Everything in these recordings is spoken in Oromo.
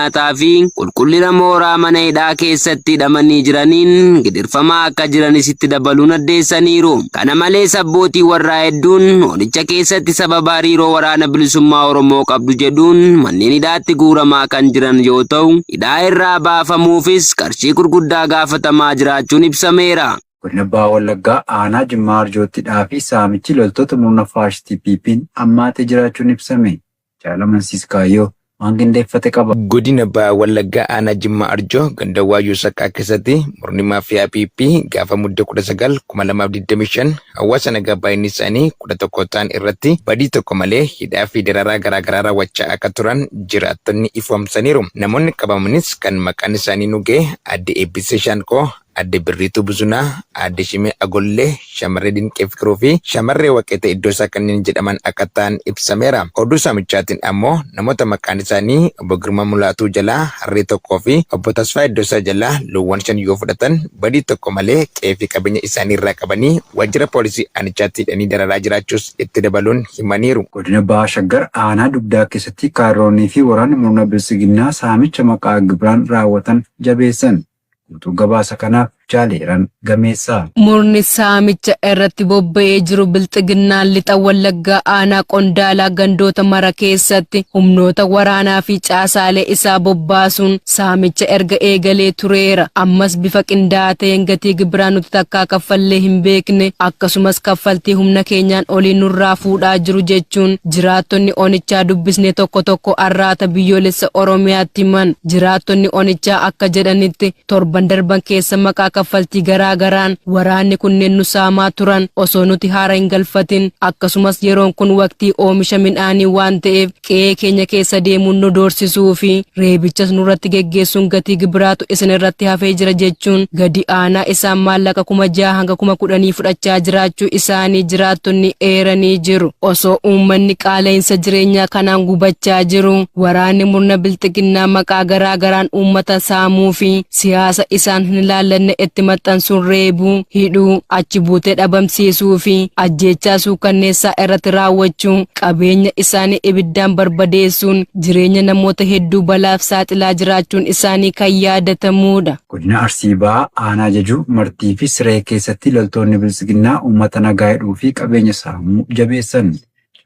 nyaataa fi qulqullina mooraa mana hidhaa keessatti hidhamanii jiraniin gidirfamaa akka jiranis itti dabaluun addeessaniiru. Kana malees abbootii warraa hedduun onicha keessatti sababa hariiroo Waraana Bilisummaa Oromoo qabdu jedhuun manneen hidhaatti guuramaa kan jiran yoo ta'u, hidhaa irraa baafamuufis qarshii gurguddaa gaafatamaa jiraachuun ibsameera. Godina Baha Wallaggaa aanaa Jimmaa Arjootti hidhaa fi saamichi loltoota murna faashistii PP'n hammaatee jiraachuun ibsame. Jaal Amansiis Kaayyoo waan qindeeffate qaba. Godina Baha Wallaggaa aanaa Jimmaa Arjoo ganda Waayyuu Saqqaa keessatti murni maafiyaa PP gaafa Mudde 19, 2025 hawaasa nagaa baay'inni isaanii 11 ta'an irratti badii tokko malee hidhaa fi dararaa garaa garaa raawwachaa akka turan jiraattonni ifoomsaniiru. Namoonni qabamanis kan maqaan isaanii nu ga'e Aadde Eebbisee Shaanqoo, Aadde Birriituu Buzunaa, Aadde Shimee Agollee, Shamarree Dinqee Fiqiruu fi Shamarree Waqeetee Iddoosaa kanneen jedhaman akka ta'an ibsameera. Oduu saamichaatiin ammoo namoota maqaan isaanii Obbo Girmaa Mulaatuu jalaa harree tokkoo fi Obbo Tasfaa Iddoosaa jalaa loowwan 5 yoo fudhatan badii tokko malee qe'ee fi qabeenya isaanii irraa qabanii waajjira poolisii aanichaatti hidhanii dararaa jiraachuus itti dabaluun himaniiru. Godina Baha Shaggar aanaa Dugdaa keessatti Kaarroonnii fi waraanni murna Biltsiginnaa saamicha maqaa gibiraan raawwatan jabeessan. Guutuu gabaasa kanaaf Jaal Heeran Gameessaa. Murni saamicha irratti bobba'ee jiru Bilxiginnaan Lixa Wallaggaa aanaa Qondaalaa gandoota mara keessatti humnoota waraanaa fi caasaalee isaa bobbaasuun saamicha erga eegalee tureera. Ammas bifa qindaa'aa ta'een gatii gibiraa nuti takkaa kaffallee hin beekne akkasumas kaffaltii humna keenyaan olii nurraa fuudhaa jiru jechuun jiraattonni onichaa dubbisne tokko tokko Arraata Biyyoolessa Oromiyaatti himan. Jiraattonni onichaa akka jedhanitti, torban darban keessa maqaa kaffaltii garaa garaan waraanni kunneen nu saamaa turan osoo nuti haara hin galfatin, akkasumas yeroon kun waqtii oomisha midhaanii waan ta'eef qe'ee keenya keessa deemuun nu doorsisuu fi reebichas nurratti geggeessuun gatii gibiraatu isin irratti hafee jira jechuun gadi aanaa isaan maallaqa 6,000 hanga 10,000 fudhachaa jiraachuu isaanii jiraattonni eeranii jiru. Osoo uummanni qaala'insa jireenyaa kanaan gubachaa jiru waraanni murna bilxiginnaa maqaa garaa garaan uummata saamuu fi siyaasa isaan hin ilaallanne itti maxxansuun reebuu, hidhuu, achi buutee dhabamsiisuu fi ajjeechaa suukanneessaa irratti raawwachuu, qabeenya isaanii ibiddaan barbadeessuun jireenya namoota hedduu balaaf saaxilaa jiraachuun isaanii kan yaadatamuudha. Godina Arsii Bahaa aanaa Jajuu, Martii fi Siree keessatti loltoonni Biltsiginnaa uummata nagaa hidhuu fi qabeenya saamuu jabeessan.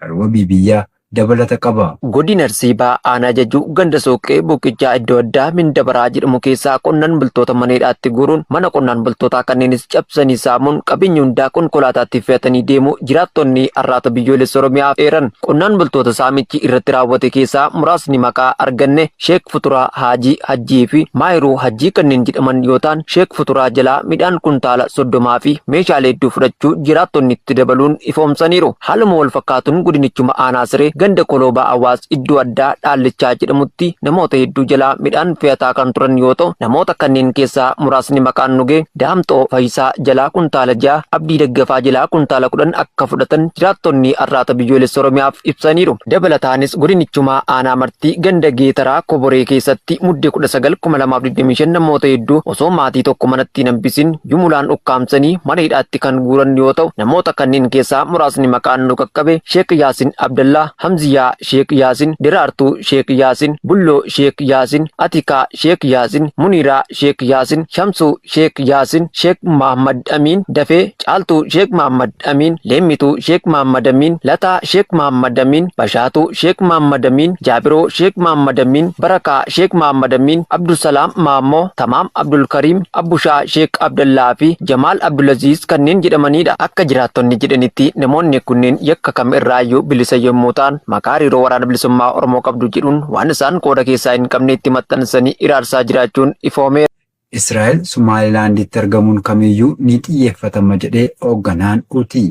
Jaal Wabii Biyyaa dabalata qaba. Godina Arsii Bahaa Aanaa Jajjuu ganda Sooqqee Boqqichaa iddoo addaa Mindabaraa jedhamu keessaa qonnaan bultoota mana hidhaatti guuruun mana qonnaan bultootaa kanneenis cabsanii saamuun qabeenya hundaa konkolaataatti fe'atanii deemuu jiraattonni Arraata Biyyoolessa Oromiyaaf eeran. Qonnaan bultoota saamichi irratti raawwate keessaa muraasni maqaa arganne Sheek Futuraa Haajii Hajjii fi Maayiruu Hajjii kanneen jedhaman yoo ta'an Sheek Futuraa jalaa midhaan kuntaala 30 fi meeshaalee hedduu fudhachuu jiraattonni itti dabaluun ifoomsaniiru. Haaluma wal fakkaatuun godinichuma aanaa Siree ganda Koloobaa Awaas iddoo addaa Dhaallichaa jedhamutti namoota hedduu jalaa midhaan fe'ataa kan turan yoo ta'u namoota kanneen keessaa muraasni maqaan nu ga'e Daamxoo Fayisaa jalaa kuntaala 6, Abdii Daggafaa jalaa kuntaala 10 akka fudhatan jiraattonni Arraata Biyyoolessa Oromiyaaf ibsaniiru. Dabalataanis godinichuma aanaa Martii ganda Geetaraa Koboree keessatti Mudde 19, 2025 namoota hedduu osoo maatii tokko manatti hin hambisin jumulaan ukkaamsanii mana hidhaatti kan guuran yoo ta'u namoota kanneen keessaa muraasni maqaan nu qaqqabe Sheek Yaasin Abdallaa, Hamziyaa Sheek Yaasin, Deraartuu Sheek Yaasin, Bulloo Sheek Yaasin, Atikaa Sheek Yaasin, Muniiraa Sheek Yaasin, Shamsuu Sheek Yaasin, Sheek Mahaammad Amiin Dafee, Caaltuu Sheek Mahaammad Amiin, Leemmituu Sheek Mahaammad Amiin, Lataa Sheek Mahaammad Amiin, Bashaatuu Sheek Mahaammad Amiin, Jaabiroo Sheek Mahaammad Amiin, Barakaa Sheek Mahaammad Amiin, Abdulsalaam Maammoo, Tamaam Abdulkariim, Abbushaa Sheek Abdallaa fi Jamaal Abdulaziiz kanneen jedhamaniidha. Akka jiraattonni jedhanitti namoonni kunneen yakka kam irraayyuu bilisa yommuu ta'an maqaa hariiroo Waraana Bilisummaa Oromoo qabdu jedhuun waan isaan qooda keessaa hin qabne itti maxxansanii hiraarsaa jiraachuun ifoomeera. Israa'el Somaalilaanditti argamuun kamiyyuu ni xiyyeeffatama jedhe hoogganaan Hutii.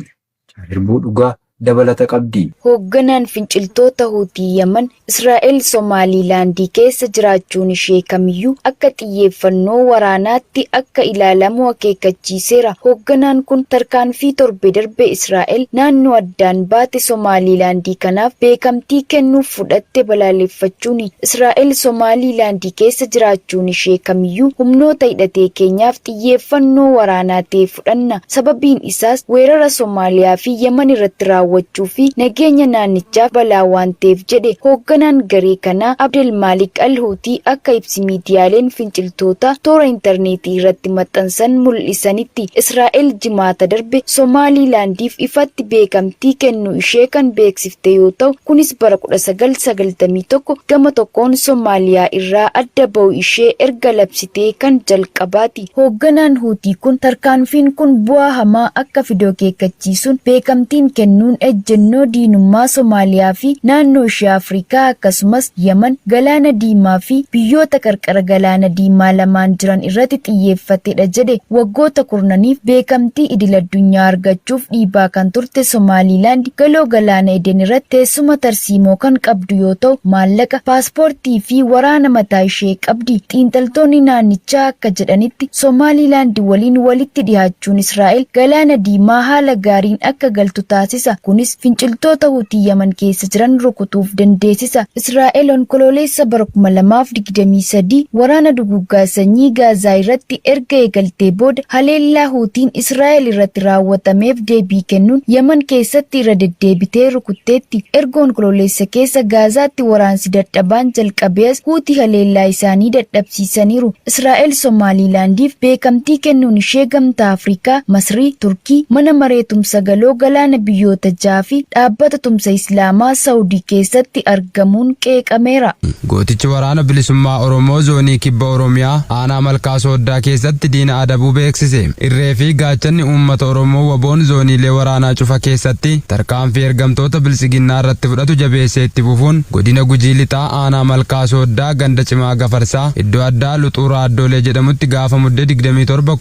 Hirbuu Dhugaa dabalata qabdi. Hoogganaan finciltoota Huutii Yaman, Israa'el Somaaliilaandii keessa jiraachuun ishee kamiyyuu akka xiyyeeffannoo waraanaatti akka ilaalamu akeekkachiiseera. Hoogganaan kun tarkaanfii torbe darbe Israa'el naannoo addaan baate Somaaliilaandii kanaaf beekamtii kennuuf fudhatte balaaleffachuuni. Israa'el Somaaliilaandii keessa jiraachuun ishee kamiyyuu humnoota hidhatee keenyaaf xiyyeeffannoo waraanaa ta'e fudhanna. Sababiin isaas weerara Somaaliyaa fi Yaman irratti raawwatamu. raawwachuu fi nageenya naannichaaf balaa waan ta'eef jedhe hoogganaan garee kanaa Abdel Maalik Al-Huutii akka ibsi miidiyaaleen finciltoota toora intarneetii irratti maxxansan mul'isanitti. Israa'el Jimaata darbe Somaaliilaandiif ifatti beekamtii kennuu ishee kan beeksifte yoo ta'u, kunis bara 1991 gama tokkoon Somaaliyaa irraa adda ba'uu ishee erga labsitee kan jalqabaati. Hoogganaan Huutii kun tarkaanfiin kun bu'aa hamaa akka fidu akeekkachiisuun, beekamtiin kennuun ejjennoo diinummaa Somaaliyaa fi naannoo ishee Afrikaa akkasumas Yaman, Galaana Diimaa fi biyyoota qarqara Galaana Diimaa lamaan jiran irratti xiyyeeffatedha jedhe. Waggoota kurnaniif beekamtii idil-addunyaa argachuuf dhiibaa kan turte Somaaliilaand galoo galaana Eden irratti teessuma tarsiimoo kan qabdu yoo ta'u, maallaqa, paaspoortii fi waraana mataa ishee qabdi. Xiinxaltoonni naannichaa akka jedhanitti Somaaliilaand waliin walitti dhihaachuun Israa'el Galaana Diimaa haala gaariin akka galtu taasisa. Kunis finciltoota Hutii Yaman keessa jiran rukutuuf dandeessisa. Israa'el Onkololeessa bara 2023 waraana duguuggaa sanyii Gaazaa irratti erga eegaltee booda haleellaa Huutiin Israa'el irratti raawwatameef deebii kennuun Yaman keessatti irra deddeebitee rukutteetti. Erga Onkololeessa keessa Gaazaatti waraansi dadhabaan jalqabee as Huutii haleellaa isaanii dadhabsiisaniiru. Israa'el Somaaliilaandiif beekamtii kennuun ishee Gamtaa Afrikaa, Masrii, Turkii, Mana Maree Tumsa Galoo Galaana Biyyoota Jaha fi Dhaabbata Tumsa Islaamaa Sa'udii keessatti argamuun qeeqameera. Gootichi Waraana Bilisummaa Oromoo Zoonii Kibba Oromiyaa Aanaa Malkaa Sooddaa keessatti diina adabuu beeksise. Irree fi gaachanni uummata Oromoo WBOn zooniilee waraanaa cufa keessatti tarkaanfii ergamtoota Biltsiginnaa irratti fudhatu jabeessee itti fufuun Godina Gujii Lixaa Aanaa Malkaa Sooddaa ganda Cimaa Gafarsaa iddoo addaa Luxuu Raaddoolee jedhamutti gaafa Muddee 27,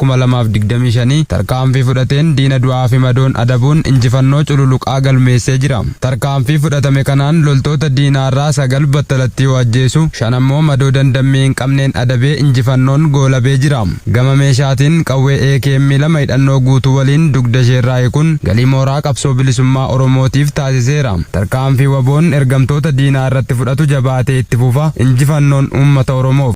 2025 tarkaanfii fudhateen diina du'aa fi madoon adabuun injifannoo cululuqaa galmeessee jira. Tarkaanfii fudhatame kanaan loltoota diinaarraa 9 battalatti yoo ajjeesu, 5 ammoo madoo dandammii hin qabneen adabee injifannoon goolabee jira. Gama meeshaatiin qawwee AKM 2 hidhannoo guutuu waliin dugda isheerraa hiikuun galii mooraa qabsoo bilisummaa Oromootiif taasiseera. Tarkaanfii WBOn ergamtoota diinaa irratti fudhatu jabaatee itti fufa. Injifannoon uummata Oromoof!